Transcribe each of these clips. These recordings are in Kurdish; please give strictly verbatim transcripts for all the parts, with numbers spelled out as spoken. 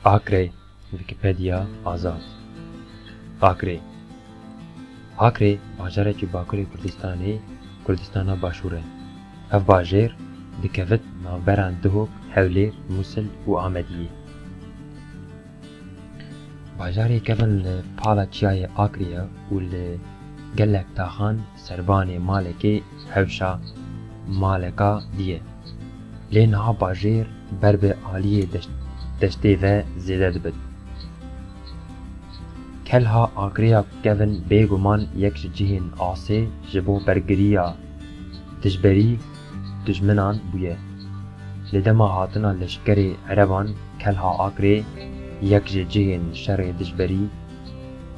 Akrê, Wikipedia azad. Akrê. Akrê bajarekî Bakurê Kurdistanê, Kurdistana Başûr e. Ev bajêr dikevit navbera Duhok, Hewlêr, Mûsil û Amediyê. Bajarê kevin li pala çiyayê Akrê ye û li gelek taxan serbanê malekê hewşa maleka dî ye. Lê niha bajêr ber bi aliyê deşt-, deştê ve zêde dibit. Kelha Akrêya kevin bêguman yek ji cihên asê ji bo bergiriya dijberî dijminan bûye. Li dema hatina leşkerê Ereban, Kelha Akrê yek ji cihên şerê dijberî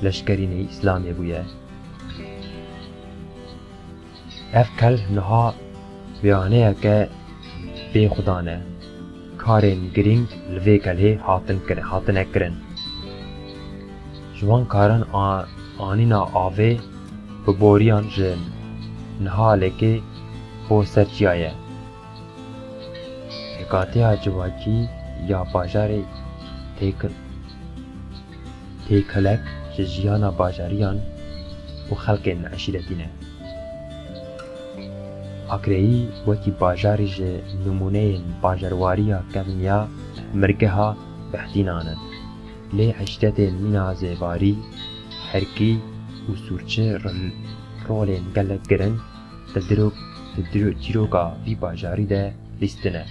leşkerînê Îslamê bûye. Ev kelh niha wêhaneyeke bêxudan e. Karên girîng li vê kelhê hatin kir-, hatine kirin. Ji wan karan a-, anîna avê bi boriyan ji niha lêkê bo ser çiyayê. Pêkhateya civakî ya bajarê têk-, têkelek ji jiyana bajariyan û xelkên eşîretî ne. Akreyî wekî bajarî ji nimûneyên bajarwariya kevniya mirgeha Behdînan in. Lê eşîretên mîna Zêbarî, Herkî û Sûrçi rol-, rolên gelek giring di dirok-, di diro-, çîroka vî bajarî de lîstine.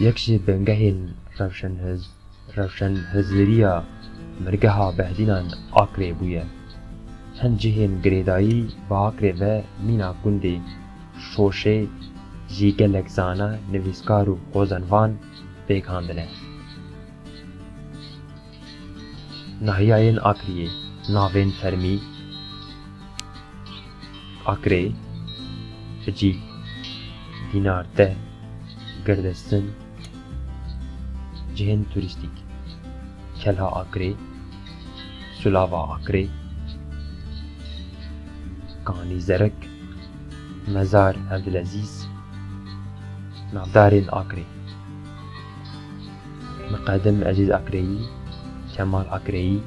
Yek ji bingehên rewşenhiz-, rewşenhiziriya mirgeha Behdînan Akrê bûye. Hin cihên girêdayî bi Akrê ve mîna gundê Şoşê jî gelek zana, nivîskar û xwezanvan pêk handine. Nahiyayên Akriyê, navên fermî: Akrê, Hicî, Dînarte, Girdestin. Cihên turîstîk: Kelha Akrê, Sulava Akrê, Kanî Zerik, Mezar Evdilezîz, navdarên Akrê: Miqedim Ezîz Akreyî, Kemal Akreyî,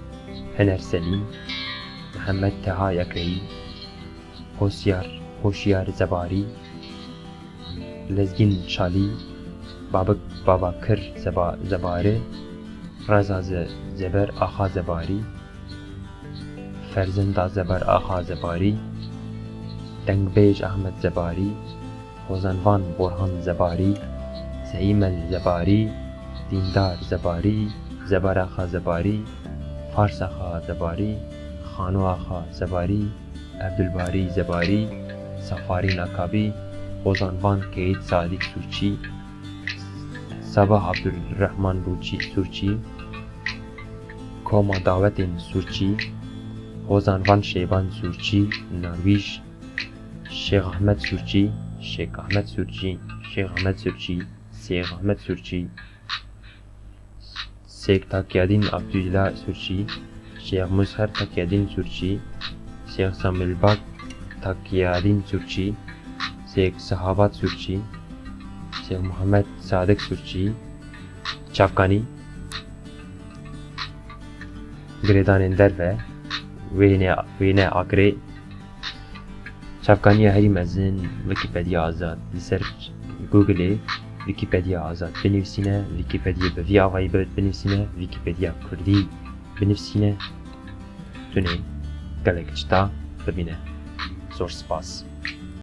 Hener Selîm, Mihemed Teha Akreyî, Hosyar, Hoşyar Zebarî, Lezgîn Çalî, Babik Babakir Zeba-, Zebarî, Reza Ze-, Zeber Axa Zebarî, Ferzenda Zeber Axa Zebarî, Dengbêj Ahmet Zebarî, Xwezanvan Borhan Zebarî, Seîmel Zebarî, Dîndar Zebarî, Zeber Axa Zebarî, Fars Axa Zebarî, Xano Axa Zebarî, Evdulbarî Zebarî, Safarîn Akabî, Xwezanvan Keyîd Sadîk Sûrçî, Sabah Abdulrehman Rûçî Sûrçî, Koma Dawetên Sûrçî, Xwezanvan Şêban Sûrçî, Norwîj, Şêx Ahmet Sûrçî, Şêk Ahmet Sûrçî, Şêx Ahmet Sûrçî, Sêx Ahmet Sûrçî, Sêk Takyadîn Abdulîla Sûrçî, Şêx Muzher Takyadîn Sûrçî, Şêx Samîlbak Takyadîn Sûrçî, Sêk Sahabat Sûrçî, Sêk Muhammed Sadik Sûrçî. Çavkanî: Girêdanên derve, wêne, wêne Akrê. Çavkaniya herî mezin: Wikipedia Azad. Li ser Google-ê Wikipedia Azad binivîsîne, Wikipediyê bi vî avayî bi-, binivîsîne, Wikipedia Kurdî binivîsîne. Tunê gelek tişta bibîne. Zor spas.